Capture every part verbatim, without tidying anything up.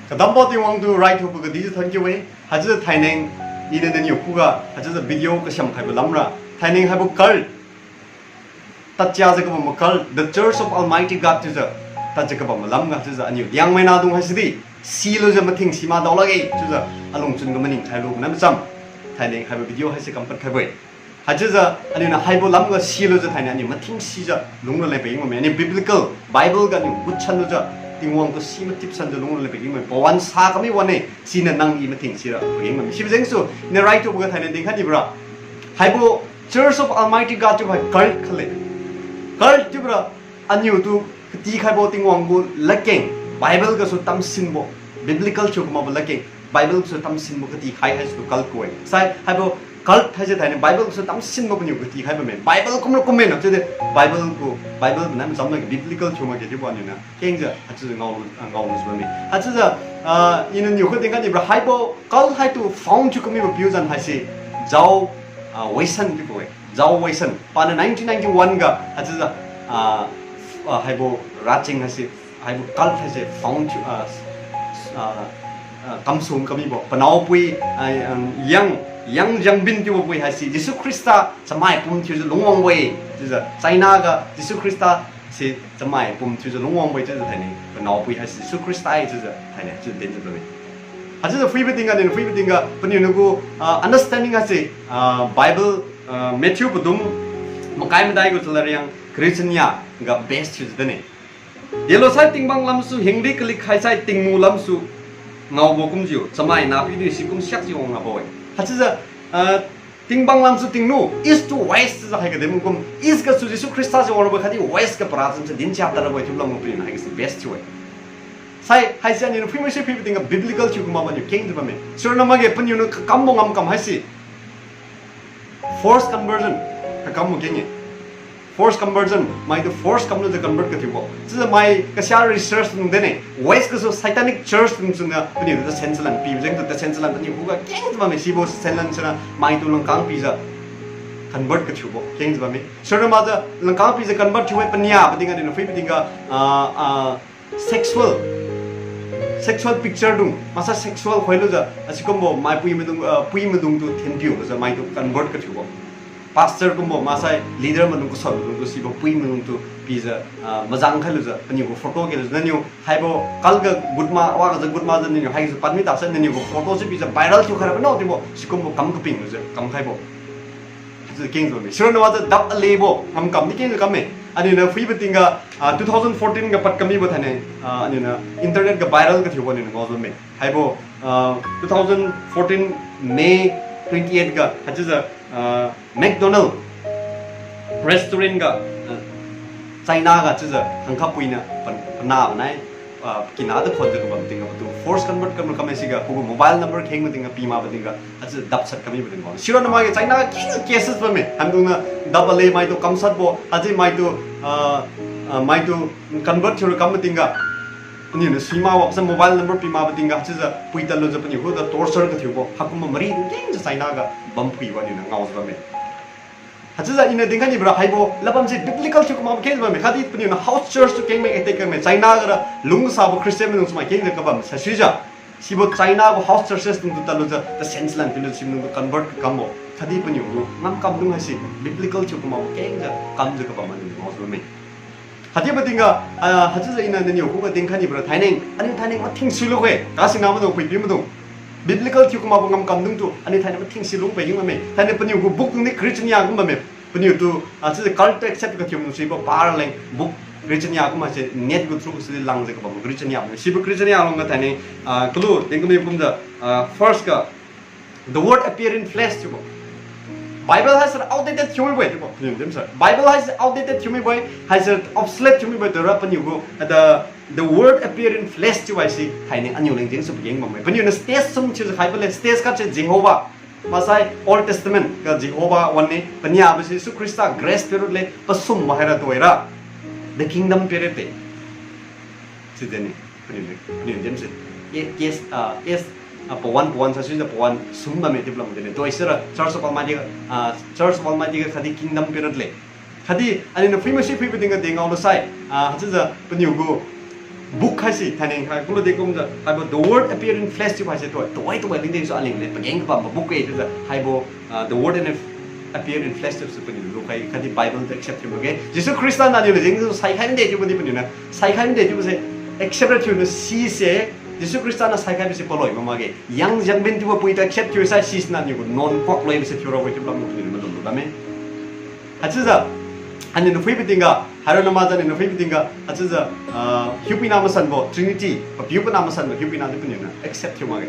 Kadambo Tingwang tu raithubo kadijiu thank you e. Haichiujiu thaineng, iniu naniu khuga haichiujiu video kasiam khaibo lamra, thaineng haibo cult, tadchiajiu kabambo cult, The Church of Almighty God chiujiu tadjiu kabambo lamga chiujiu aniu Liangmai nahdung haisidi silujiu mathing simak daolakge chiujiu alungchun ga maning khailu nai macham, thaineng haibo video haise kampad khaibo-e. Haichiujiu aniu niu haibo lamga silujiu thaineng aniu mathing sijiu lungra leng pageng bamme. Aniu biblical Bible ga aniu gutsan lujiu, Tingwang tu si matipsanjiu lungra leng pageng bamme. Pawan sa kami wan-e, siniu nang i mathing sira pageng bamme. Sibo jengsu iniu raithubo ga thaineng dinkhai nibora, haibo Church of Almighty God chiubo hai cult khatle. Cult chiubora aniu tu katikhaibo Tingwang gu ladkeng, Bible gasu tamsinbo, biblical thiu kamakbo ladkeng, Bible gasu tamsinbo katikhai haisitu cult ku-e. Sai haibo cult haise thaineng Bible gasu tamsinbo paniu katikhai bamme. Bible kumra kumme na chiudi Bible gu, Bible nai macham nai biblical thiu makge chiubo aniu niu kengjiu haichiujiu ngao, ah, ngaolujiu bamme. Haichiujiu, ah, iniu niu khu dinkhai nibora haibo cult haitu found thiu kamibo piu zan haise Zhao, ah, Weishan chiubo-e. Zhao Weishan. Paniu nineteen ninety-one ga haichiujiu, ah, ah, haibo racheng haise, haibo cult haise found thiu, ah, ah, ah, kamsung kamibo. Panaopui, ah, um, Yang, Yang Xiangbin chiubo pui haise Jesu Khrista chamai pum thiujiu lungwangbo-e. Chiujiu China ga Jesu Khrista se chamai pum thiujiu lungwangbo-e chiujiu thaineng. Panaopui haise Jesu Khrista-e chiujiu thaineng chiujiu dinjiu bamme. Haichiujiu phuibo tingga, aniu phuibo tingga paniu niu gu, ah, understanding haise, ah, Bible, ah, Matthew padum makai madai gu chalariang karichania ga base thiujiu dine. Delosai tingbang lamsu hingri kalik khaisai tingmu lamsu ngaobo kumjiu chamai nahpiu di sikum siakjiu wang rabo-e. Haichiujiu, ah, tingbang lamsu tingnu, east to west jiu hai kadem kum, east gasu Jesu Khrista jiu wang rabo khatdi west ga para cham se dinchia tad rabo-e chiubo lamgu paniu niu haise base thiu-e. Sai haise aniu niu phuimaise phuibo tingga biblical thiu kamakbo niu kengjiu bamme. Sirona makge paniu niu kakambo ngamkam haise forced conversion kakambo keng-e. Forced conversion, maitu force kamlujiu convert kathiubo. Chiujiu mai kasia research dung dine, west gasu satanic church dung chunga paniu tu sensalan pibo jengtu, tu sensalan paniu khuga kengjiu bamme. Sibo sensalan sira maitu langkang pijiu convert kathiubo kengjiu bamme. Sirona makjiu langkang pijiu convert thiu-e. Paniabo tingga, aniu niu phuibo tingga, ah, ah, sexual, sexual picture dung, maksai sexual khoilujiu asikumbo maipui maidung, ah, pui maidung tu thinpiu lujiu maitu convert kathiubo. Pastor kumbo maksai leader maidung, kason maidung tu sibo pui maidung tu pijiu, ah, majang khailujiu paniu gu photo kelujiu, naniu haibo cult ga gutma, wa gajiu gutmajiu naniu haijiu padmi tasai naniu gu photo si pijiu viral thiukhai rabo no chiubo, sikumbo kam kaping lujiu kamkhaibo. Haichiujiu kengjiu bamme. Sirona makjiu dap alebo ngamkam di kengjiu kamme. Aniu niu phuibo tingga, ah, two thousand fourteen ga pad kamibo thaineng, ah, aniu niu internet ga viral kathiubo aniu niu ngaojiu bamme. Haibo, ah, two thousand fourteen May twenty-eight ga haichiujiu, ah, McDonald restaurant ga, ah, China ga chiujiu khangkhapui niu pan, panabo nai, ah, kina tu khonjiu kabam tingga patu force convert kam kam siga khuga mobile number kheng ma tingga pimakbo tingga haichiujiu dapsat kamibo tingga. Sirona makge China ga kengjiu cases bamme. Hamdungniu dap ale maitu kamsatbo, haichiu maitu, ah, ah, maitu convert thiura kambo tingga paniu niu suima wapsa mobile number pimakbo tingga haichiujiu pui tadlujiu paniu khuga torture kathiubo, haikumbo mari kengjiu China ga bamphuibo aniu niu ngaojiu bamme. Haichiujiu iniu dinkhai nibora haibo ladbam se biblical thiu kamakbo kengjiu bamme. Khatdi paniu niu house church tu kengmai attack kengmai, China gara lungsabo Christian maidung chamai kengjiu kabam saisuijiu sibo China gu house churches dung tu tadlujiu, ta sensalan pilujiu sibo dung tu convert kakambo. Khatdi paniu gu ngamkam dung haise biblical thiu kamakbo kengjiu kamjiu kabam aniu ngaojiu bamme. Haichiubo tingga, ah, haichiujiu iniu naniu khuga dinkhai nibora thaineng, aniu thaineng mathing silu-e, kasina maidung, puipi maidung. Biblical thiu kamakbo ngamkam dungtu aniu thaineng mathing silung pageng bamme. Thaineng paniu gu book dungdi karichania kum bamme. Paniu tu, ah, chiujiu cult tu accept kathiu maidung sibo paraleng book karichania kum haise net gu through sidi langjiu kabam karichania bamme. Sibo karichania lungga thaineng, ah, kalu dengkami kumjiu, ah, first ga The Word Appeared in Flesh chiubo. Bible haise outdated thiu mibo-e chiubo. Paniu dimse Bible haise outdated thiu mibo-e, haise obsolete thiu mibo-e, tuira paniu gu, the, the Word Appeared in Flesh chiubo haise thaineng aniu leng jengsu pageng bamme. Paniu niu stage sum thiujiu khaibo le, stage khat se Jehovah. Maksai Old Testament ga Jehovah wan-e, paniabo se Jesu Khrista grace period le, pasumbo haira tuhoira the kingdom period de. Sidene, paniu, paniu dinse. Yes, ah, yes, ah, pawan, pawan saisuijiu pawan sum bamme chiubo lam dine. Tuhoisira Church of Almighty, ah, Church of Almighty ga khatdi kingdom period le. Khatdi aniu niu phuimaise phuibo tingga de ngaolu sai, ah, haichiujiu paniu gu Book haise thainai khai kulu de kumjiu haibo the Word appear in flesh chiubo haise tu, tuwai tuwai lingdeng su aleng le pageng kabambo book e chiujiu haibo, ah, the Word in appear in flesh chiubo su paniu lukhai khatdi Bible tu accept thiu makge. Jesu Khrista niu aliu leng jeng su saikhai mide chiubo di paniu niu saikhai mide chiubo se accept ra thiu niu sise Jesu Khrista niu saikhaibo se paloi ma makge. Yang Xiangbin chiubo pui tu accept thiu sai sisiniu aliu gu non kuak loibo se thiu rabo chiubo lam gu paniu niu malum lu bamme. Haichiujiu, aniu niu phuibo tingga, haira na majiu aniu niu phuibo tingga, haichiujiu, ah, hiupuina masanbo Trinity, papiu pana masanbo hiupuina di paniu niu accept thiu makge.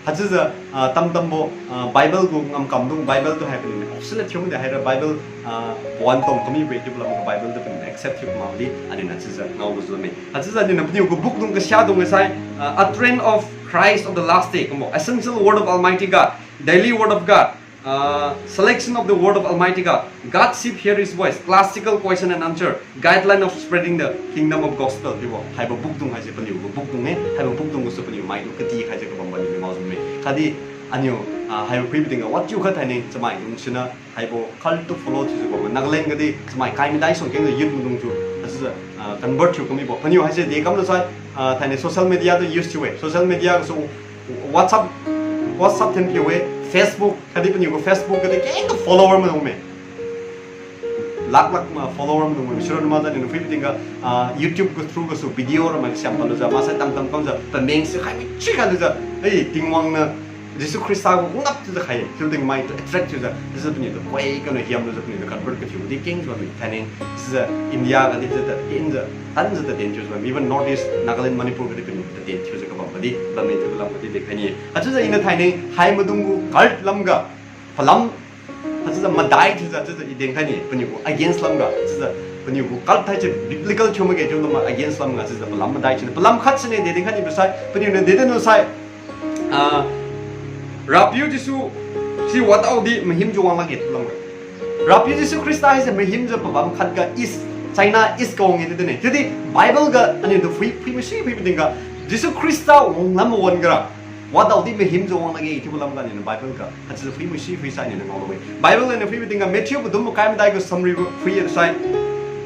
Haichiujiu, ah, tamtambo, ah, Bible gu ngamkamdung, Bible tu hai paniu niu obsolete thiu mide haira Bible, ah, pawan tong kamibo-e chiubo lam gu Bible tu paniu niu accept thiu mak di, aniu niu haichiujiu ngaobo jiu bamme. Haichiujiu aniu niu paniu gu book dung kasiadung sai, ah, A Trend of Christ of the Last Day kumbo, Essential Word of Almighty God, Daily Word of God, ah, Selection of the Word of Almighty God, God's Sheep Hear His Voice, Classical Question and Answer, Guideline of Spreading the Kingdom of Gospel chiubo haibo book dung haise paniu gu book dung-e, haibo book dung gasu paniu maidung kati khaijiu kabambo aniu ngao jiu bamme. Khatdi aniu, ah, haibo phuibo tingga wajiu khat thainai chamaidung siniu haibo cult tu follow thiujiu bambo Nagaland ga di chamai kai madai suang kengjiu youth maidung thiu haichiujiu, ah, convert thiu kamibo paniu haise de kamlu sai, ah, thainai social media tu use thiu-e, social media gasu WhatsApp, WhatsApp thin phiu-e, Facebook khatdi paniu gu Facebook ga di kengga follower maidung bamme. Lak lak ma follower maidung bamme. Sira na majiu aniu niu phuibo tingga, ah, YouTube gu through gasu video ramai siam palujiu maksai tamtam kamjiu pameng si khai mi chi khailujiu, eh, Tingwang niu Jesu Khrista gu ngap thiujiu khai-e chiu tingmai tu attract thiujiu haichiujiu paniu tu koi kaniu hiamlujiu paniu tu convert kathiu di kengjiu bamme. Thainai chiujiu India ga di chiujiu injiu tanjiu taden thiujiu bamme, even North East, Nagaland, Manipur ga di paniu taden thiujiu kabambo di bamme chiubo lam ga di dekhai ni-e. Haichiujiu iniu thainai hai maidung gu cult lamga palam haichiujiu madai thiujiu haichiujiu i denkhai ni-e, paniu gu against lamga haichiujiu paniu gu cult haise biblical thiu makge chiu lamga against lamga haichiujiu palam madai thiu, palam khat siniu de denkhai nibo sai paniu niu de denlu sai, ah, Rapiu Jesu si wadaodi mahimjiu wang lakge chiu lamga. Rapiu Jesu Khrista haise mahimjiu pabam khat ga East, China East ga wang-e di dine. Chiudi Bible ga aniu tu phui, phui masi phuibo tingga Jesu Khrista wanglam wan gara wadaodi mahimjiu wang lakge chiubo lamga aniu niu Bible ga haichiujiu phui masi phui sai aniu niu ngaolu-e. Bible aniu phuibo tingga Matthew padum makai madai gu summary gu phui sai,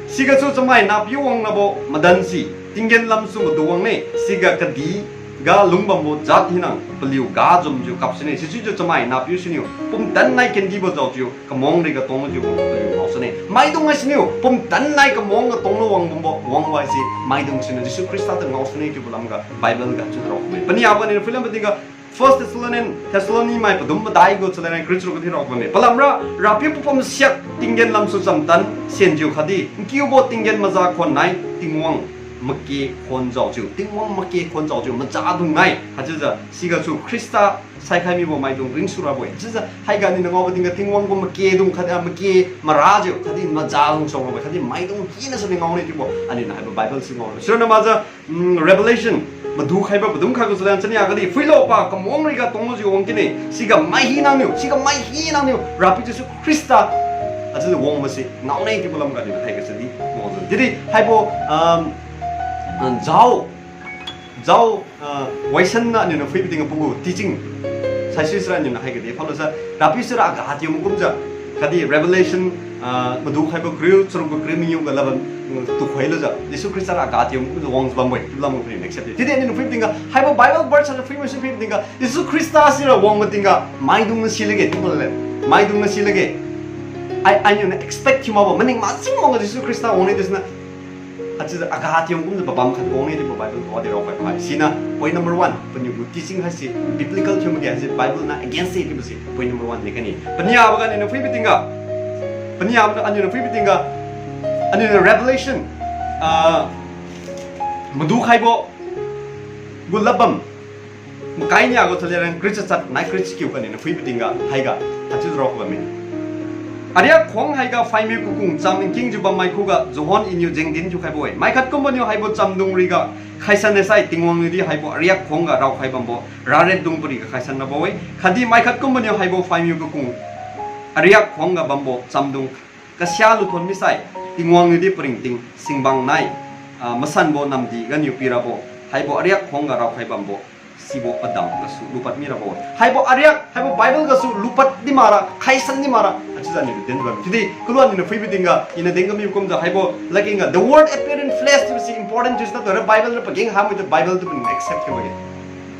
sigasu chamai nahpiu wang rabo madan si tinggen lamsu madu wangne, siga kadihga lungbambo jat hina paliu ga jumjiu kapsune. Sichiujiu chamai nahpiu siniu pumtan nai kendibo jaojiu kamang riga tongjiu wangbo paliu ngaosune. Maidung hai siniu pumtan nai kamang ga tonglu wangbambo wangbo haise maidung siniu Jesu Khrista tu ngaosune chiubo lamga Bible ga chiu raokhai-e. Paniaboga aniu niu phuilam patingga First Thessalonian, Thessalony mai padum madai gu chalera kariu charuk ga di raokhai-e. Palamra Rapiu papum siak tinggen lamsu chamtan senjiu khatdi nkiubo tinggen maza khuan nai Tingwang make khuan jaojiu, Tingwang make khuan jaojiu majadung nai. Haichiujiu sigasu Khrista saikhai mibo maidung ringsu rabo-e. Chiujiu haiga aniu niu ngaobo tingga Tingwang gu make dung khatdi, ah, make marajiu khatdi majadung suang rabo-e khatdi maidung hina siniu ngaone chiubo aniu niu haibo Bible si ngaolu. Sira na majiu, mm, Revelation madu khaibo padum khat gu chalera chania ga di, phuilo pa kamang riga tonglujiu wang kine, siga mai hina niu, siga mai hina niu Rapiu Jesu Khrista haichiujiu wang mase ngaone chiubo lamga aniu niu haiga sidi ngaojiu. Chiudi haibo, um, ah, jao, jao, ah, waisan na aniu niu phuibo tingga pagu teaching saisui sira aniu niu haiga di phalu sa, Rapiu sira aga tiu makumjiu, khatdi Revelation, ah, madu khaibo kariu charuk gu kariu mangiu ga lam, mm, tukhoi lujiu Jesu Khrista ra aga tiu makumjiu wangjiu bambo-e chiubo lam gu paniu accept-e. Chiudi aniu niu phuibo tingga haibo Bible verse sa phui masi phuibo tingga Jesu Khrista sira wangbo tingga maidung na si lakge chiubo le, maidung na si lakge. Ai, aniu niu expect thiu makbo maning majing wangga Jesu Khrista wangne chiusiniu haichiujiu aga tiu makumjiu pabam khat wangne chiubo Bible ga di raokhai-e. Siniu point number one, paniu gu teaching haise biblical thiu makge, haise Bible niu against-e chiubo si point number one de khaine. Paniaboga aniu niu phuibo tingga, paniaboga aniu niu phuibo tingga, aniu niu Revelation, ah, madu khaibo gu ladbam makai nia gu chalera kariu chachat nai kariu chakiu ga aniu niu phuibo tingga haiga haichiu raokhai bamme. Ariak khuang haiga phaimiu kakung cham nkingjiu bammai khuga John iniu jengdin thiukhaibo-e. Mai khat kumbo niu haibo chamdung riga khaisan-e sai Tingwang niudi haibo ariak khuang ga raokhai bambo rariat dung pariga khaisan rabo-e. Khatdi mai khat kumbo niu haibo phaimiu kakung ariak khuang ga bambo chamdung kasia luthon misai Tingwang niudi paringting singbang nai, ah, masanbo namdi ganiu pirabo haibo ariak khuang ga raokhai bambo Sibo padam gasu lupad mirabo-e. Haibo ariak, haibo Bible gasu lupad di makra, khaisan di makra, haichiujiu aliu dinbam. Chiudi kalu aliuniu phuibo tingga, iniu dinkhai mi kumjiu haibo ladkeng ga, the word appeared in flesh chiubo si important chiujiu na tuhoira Bible ra pageng hamitu Bible tu paniu accept thiu makge.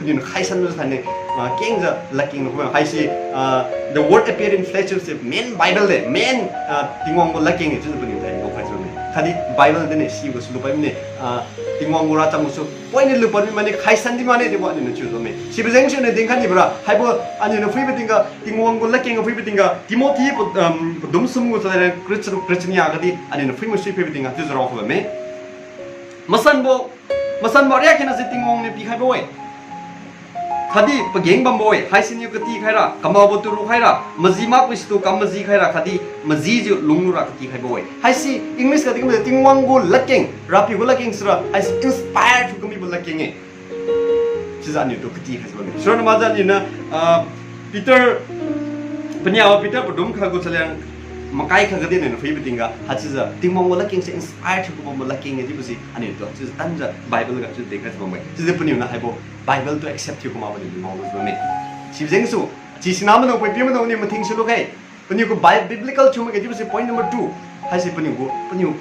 Paniu khaisan lu thainai, ah, kengjiu ladkeng lu kumjiu haisi, ah, the word appeared in flesh chiubo si main Bible de, main, ah, Tingwang gu ladkeng de chiujiu paniu thainai khaisan ne. Khatdi Bible de ne sibo gasu lupad mine, ah, Tingwang gu racham gasu point ni lupad mi mane, khaisan di mane chiubo aliuniu chiujiu bamme. Sibo jengsu niu dinkhai nibo ra, haibo aliuniu phuibo tingga, Tingwang gu ladkeng ga phuibo tingga, Timothy pa, um, padum sum gu chalariang kariu charuk kariu chania gadi, aliuniu phui masui phuibo tingga, chiujiu raokhai bamme. Masanbo, masanbo ariak hina se Tingwang niu pikhaibo-e. Khatdi pageng bambo-e, haisiniu katikhai ra, kamaobo tu rukkhai ra, maji makbo situ kam majikhai ra, khatdi majijiu lunglu ra katikhaibo-e. Haise English ga di kumjiu Tingwang gu ladkeng, Rapiu gu ladkeng sira, haise inspire thiu kamibo ladkeng-e. Chiujiu aliutu katikhaijiu bamme. Sirona makjiu aliuniu, ah, Peter, paniabo Peter padum khat gu chaliang makai khat gadi aliuniu phuibo tingga, haichiujiu Tingwang gu ladkeng se inspire thiu kabambo ladkeng-e chiubo si aliutu chiujiu tanjiu Bible ga chiujiu dinkhaijiu bamme. Chiudi paniu niu haibo Bible tu accept thiu kamakbo niu ngao lujiu bamme. Sibo jengsu, chi sina maidung, pui pi maidung niu mathing sulukhai. Paniu gu Bi-, biblical thiu makge chiubo si point number two. Haise paniu gu, paniu,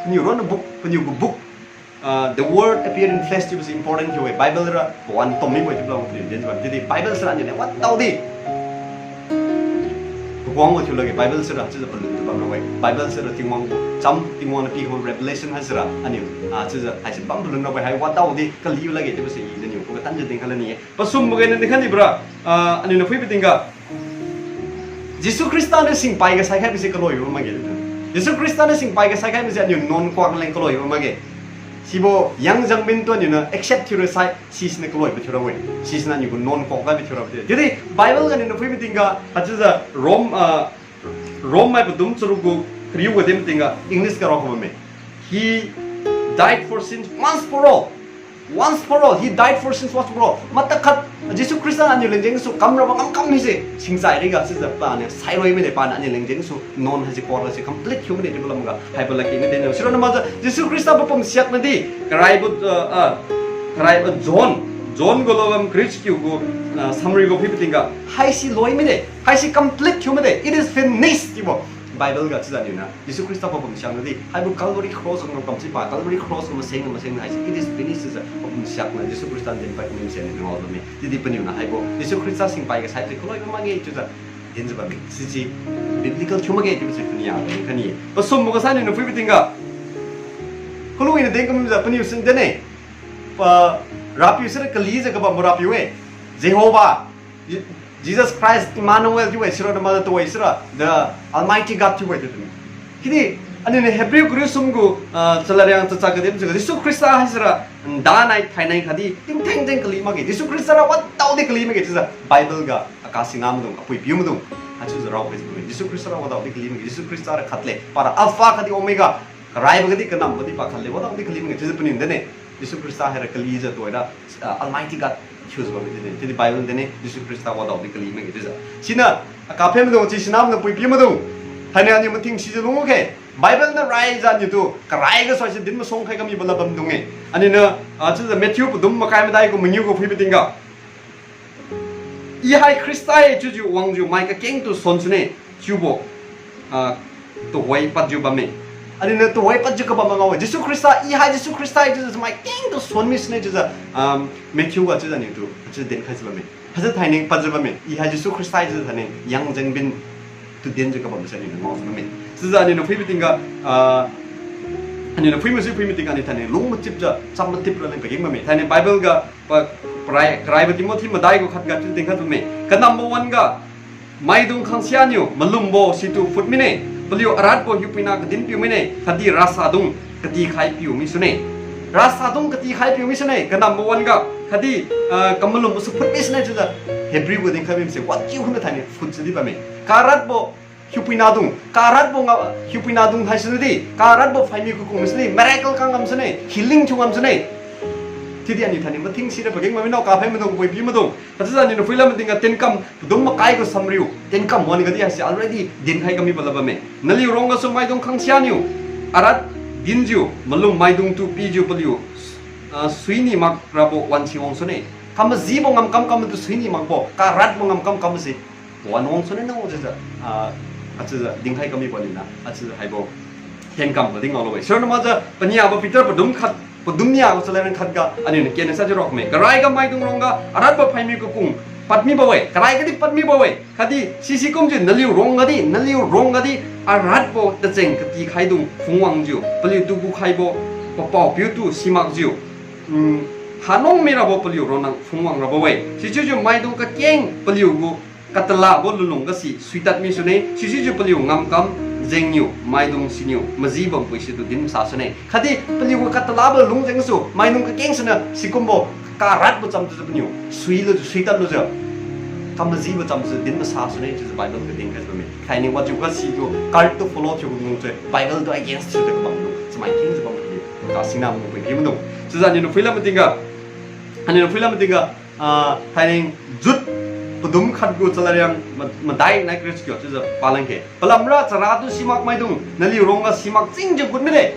paniu ronna book, paniu gu book, ah, the word appeared in flesh chiubo si important thiu-e. Bible ra pawan tom mibo-e chiubo lam paniu dinjiu bam. Chiudi Bible sira aliuniu wadaodi pakuangbo thiu lakge, Bible sira chiujiu palun tu bam rabo-e. Bible sira Tingwang gu cham, Tingwang niu pikhaibo revelation haisira aliu, ah, chiujiu haise bam palun rabo-e, hai wadaodi kaliu lakge chiubo si i jiniu khuga tanjiu dinkhai lani-e. Pasumbo ga niu dinkhai nibo ra, ah, aliuniu phuibo tingga, Jesu Khrista niu singpai ga saikhaibo se kaloibo makge. Jesu Khrista niu singpai ga saikhaibo se aliu nuan kuak leng kaloibo makge. Sibo Yang Xiangbin tu aliuniu accept thiura sai, sisiniu kaloibo thiurabo-e. Sisiniu aliu gu nuan kuak gaibo thiurabo de. Chiudi Bible ga aliuniu phuibo tingga, haichiujiu Rome, ah, Rome mai padum charuk gu kariu ga dinbo tingga, English ga raokhai bamme. He died for sins once for all. Once for all, he died for sins once for all. Mata khat, Jesu Khrista niu aliu leng jengsu kamrabo ngamkam haise, singchai riga chiujiu paniu sairoi mide, paniu aliu leng jengsu nuan haise kuak ra se complete thiu mide chiubo lamga haibo ladkeng ga dinjiu. Sirona makjiu Jesu Khrista papum siaknadi, karaibo, ah, ah, karaibo John, John gu lobam kariu chakiu gu, ah, summary gu phuibo tingga, haise loi mide, haise complete thiu mide, it is finished chiubo. Bible ga chiujiu aliuniu Jesu Khrista papum siaknadi, haibo Calvary cross gu kamchipa, Calvary cross gu maseng, maseng haise it is finished chiujiu papum siakna Jesu Khrista dinpad kami masen ni ngao bamme. Chiudi paniu niu haibo Jesu Khrista singpai ga saibo se kaloibo makge chiujiu dinjiu bamme. Sise biblical thiu makge chiubo se paniu a dinkhai ni-e. Pasumbo ga sai aliuniu phuibo tingga, kalu iniu din kumjiu paniu sin dinne. Pa, Rapiu sira kalijiu kabambo Rapiu-e. Jehovah, Je-, Jesus Christ, Emmanuel chiu-e, sirona makjiu tuhoi sira the Almighty God chiu-e chiu din. Khatdi aliuniu Hebrew kariu sum gu, ah, chalariang chacha ga dinjiu ga, Jesu Khrista haisira ndanai thainai khatdi tingtheng jeng kali makge. Jesu Khrista ra wadaodi kali makge chiujiu Bible ga akasina maidung, apui piu maidung, haichiujiu raokhaijiu bamme. Jesu Khrista ra wadaodi kali makge. Jesu Khrista ra khatle, para Alpha khatdi Omega, karaibo khatdi kanambo di pa khatle, wadaodi kali makge chiujiu paniu dinne. Jesu Khrista haira kalijiu tuhoira, ah, Almighty God thiujiu bamme dinne. Chiudi Bible dinne, Jesu Khrista wadaodi kali makge chiujiu. Siniu, akaphen maidung, chi sina maidung, pui pi maidung, thainai aliu mathing sijiu lungkhe. Bible niu raijiu aliutu karai gasu haise din masuang khai kamibo lad bamdung-e. Aliuniu, ah, chiujiu Matthew padum makai madai gu mangiu gu phuibo tingga, I hai Khrista-e chiujiu wangjiu mai kakengtu suan sune, chiubo, ah, tuhoi padjiu bamme. Aliuniu tuhoi padjiu kabam ngao-e. Jesu Khrista, I hai Jesu Khrista-e chiujiu mai kengtu suan mi sune chiujiu, ah, Matthew ga chiujiu aliutu chiujiu dinkhaijiu bamme. Haichiujiu thainai padjiu bamme. I hai Jesu Khrista-e chiujiu thainai Yang Xiangbin tu dinjiu kabam se aliuniu ngao bamme. Chiujiu aliuniu phuibo tingga, ah, aliuniu phui masui phui matingga aliu thainai lung machipjiu, cham machip raleng pageng bamme. Thainai Bible ga pa, parai, karaibo Timothy madai gu khat ga chiu dinkhai bamme. Kanambo wan-ga, maidung khangsia niu malumbo situ phut mine, paliu aratbo hiupuina kadin piu mine, khatdi rasadung katikhai piu mi sune. Rasadung katikhai piu mi sune, kanambo wan-ga, khatdi, ah, kamalumbo su phut mi sune chiujiu Hebrew ga dinkhai bamse, wajiu khun thainai phut sidi bamme. Karatbo hiupuina dung, karatbo nga, hiupuina dung haisidi, karatbo phaimiu kakung sidi, miracle kangam sune, healing thiu ngam sune. Chiudi aliu thainai mathing sira pageng bamme, nao kaphai maidung, pui pi maidung. Haichiujiu aliuniu phuilam matingga Tenkam padum makai gu samriu, Tenkam wan-ga di haise already dinkhai kamibo lad bamme. Naliu ruang gasu maidung khangsia niu arat dinjiu malum maidungtu pijiu paliu, ah, suini makrabo wan si wang sune. Kamajibo ngamkam kam tu suini makbo, karatbo ngamkam kam si. Wan wang sune nang chiujiu, ah, achiujiu dinkhai kamibo nina, achiujiu haibo. Henkam bo ding ngao lo we. Sir nama jiu, paniabo Peter padum khat, padum nia gu chalai rang khat ga, aniu niu kena sa jiu rokme. Karai ga maidung rongga, aratbo phaimiu kakung, padmibo we. Karai gadi padmibo we. Khatdi, sisi kumjiu, naliu rong gadi, naliu rong gadi, aratbo tacheng katikhai dung phungwangjiu, paliutu gukhaibo, papao piutu simakjiu, mm, hanung mirabo paliu ronnang phungwang rabo we. Sichiujiu maidung kakeng paliu gu katalabo lunlung gasi suitad mi sune, sichiujiu paliu ngamkam jengniu, maidung siniu, majibo npui situ din masa sune. Khatdi paliu gu katalabo lung jengsu, maidung kakeng siniu, sikumbo, karatbo cham chiujiu paniu, suilu, suitad lujiu. Kamajibo cham chiujiu din masa sune, chiujiu Bible ga din khai bamme. Thainai wajiu gasi tu, cult tu follow thiu gu nung chiu, Bible tu against thiujiu kabam lu, chamai kengjiu bam lu, kasina mung pui pi maidung. Chiujiu aniu niu phuilam matingga, aniu niu phuilam matingga, ah, thainai Jude padum khat gu chalariang ma-, madai nai kris kyo chiujiu palang khe. Palamra charatu simak maidung, naliu rongga simak chingjiu gut mide.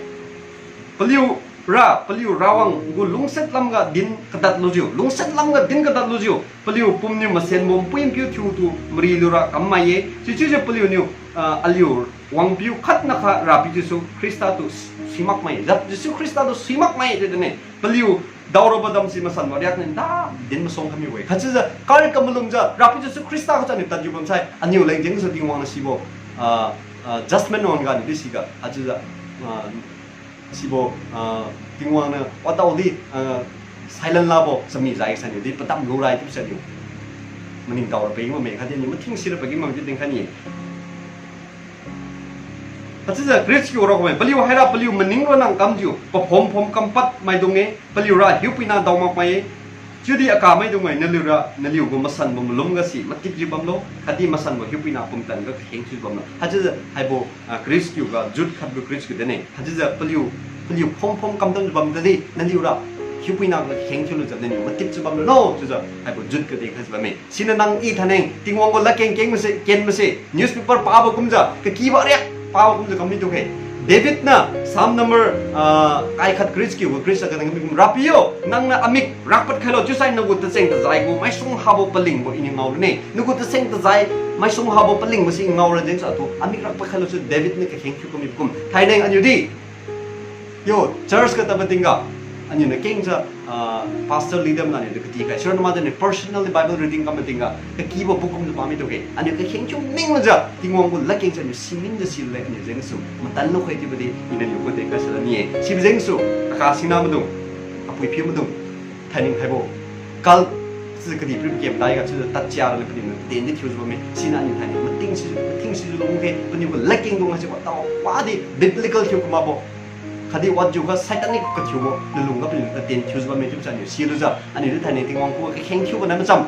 Paliura, paliu Rawang gu lungsiat lamga din kadad lujiu, lungsiat lamga din kadad lujiu, paliu pumniu masenbo npui npiu thiutu mari lura kammai ye, sichiujiu paliuniu, ah, aliu wangpiu khatnakha Rapiu Jesu Khrista tu suimakmai, Rap Jesu Khrista tu suimakmai chiu dinne, paliu daorabo damsi masanbo riak niu da din masuang khamibo-e. Haichiujiu, kar kamalumjiu, Rapiu Jesu Khrista kachaniu tadjiu bamsai, aniu leng jengsu Tingwang niu sibo, ah, ah, judgment wan ganiu di siga, haichiujiu, ah, sibo, ah, Tingwang niu wadaodi, ah, silent labo chami jai saniu di padam lurai chiubo saniu maningtao ra pageng bamme khatdi aniu mathing sira pageng bam chiu dinkhai ni-e. Haichiujiu Greek kiu rao kame, paliu haira paliu maning ronnang kamjiu, paphom phom kampad maidung-e, paliura hiupuina daomakmai-e. Chiudi akamaidung-e, naliura naliu gu masanbo malum gasi matipjiu bamlo, khatdi masanbo hiupuina pumtan ga kakheng thiujiu bamlo. Haichiujiu haibo, ah, Greek kiu ga, Jude khat gu Greek kiu dinne. Haichiujiu paliu, paliu phom phom kamtamjiu bam tadi, naliura hiupuina ga kakheng thiulujiu naliu matipjiu bamlo, chiujiu haibo Jude ga dinkhaijiu bamme. Siniu nang i thainai, Tingwang gu ladkeng keng mase, ken mase, newspaper pabo kumjiu, kakibo ariak pabo kumjiu kam mitu khe. David niu, Psalm number, ah, kai khat Greek kiu gu Greek ga kadang kami kum, Rapiu yo, nangniu amik rakpad khailo, chiusai nagu tacheng-tajai gu maisung habo palingbo iniu ngao rane. Nagu tacheng-tajai maisung habo palingbo si ngao ra jengsu atu amik rakpad khailo chiu David niu kakheng thiu kami kum. Thainai aniu di, yo, church ga tadbo tingga, aniu niu kengjiu, ah, pastor leader niu aniu di katikhai, sir nama di niu personally Bible reading kam tingga, kakibo book kumjiu pa mitu khe. Aniu kakheng thiu ning lujiu, Tingwang gu ladkeng sa aniu sining jiu sile aniu jengsu matan lukhai chiubo di, iniu aliu gu dinkhai sala ni-e. Sibo jengsu, akasina maidung, apui-apiu maidung, thainai haibo cult si kadihpiri kem daiga chiujiu tadchia raleng paliuniu ten di thiujiu bamme. Siniu aniu thainai mating si, mating sijiu lung khe, paliu gu ladkeng dung haise wadaodi biblical thiu kamakbo, khatdi wajiukha satanic kathiubo lunlung ga paliuniu katen thiujiu bamme chiubo si aniu silujiu, aniu di thainai Tingwang khuga kakheng thiubo nai macham.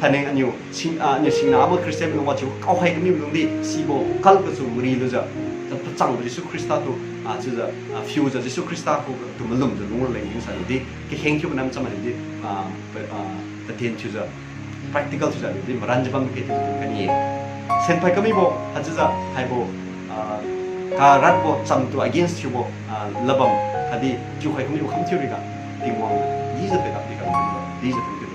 Thainai aniu sing, ah, aniu singnabo Christian maidung wajiu kaokhai kami maidung di sibo cult gasu mari lujiu, pachangbo Jesu Khrista tu, ah, chiujiu, ah, phiujiu Jesu Khrista khutu malumjiu lung raleng jengsu aniu di kakheng thiubo nai macham aniu di, ah, pa, ah, katen thiujiu, practical thiujiu aniu di maranjiu bam khe chiujiu kani-e. Senphai kamibo haichiujiu haibo, ah, karatbo chamtu against thiubo, ah, ladbam khatdi thiukhai kamibo kham thiu riga, Tingwang dijiu pekap di kam, dijiu pekap.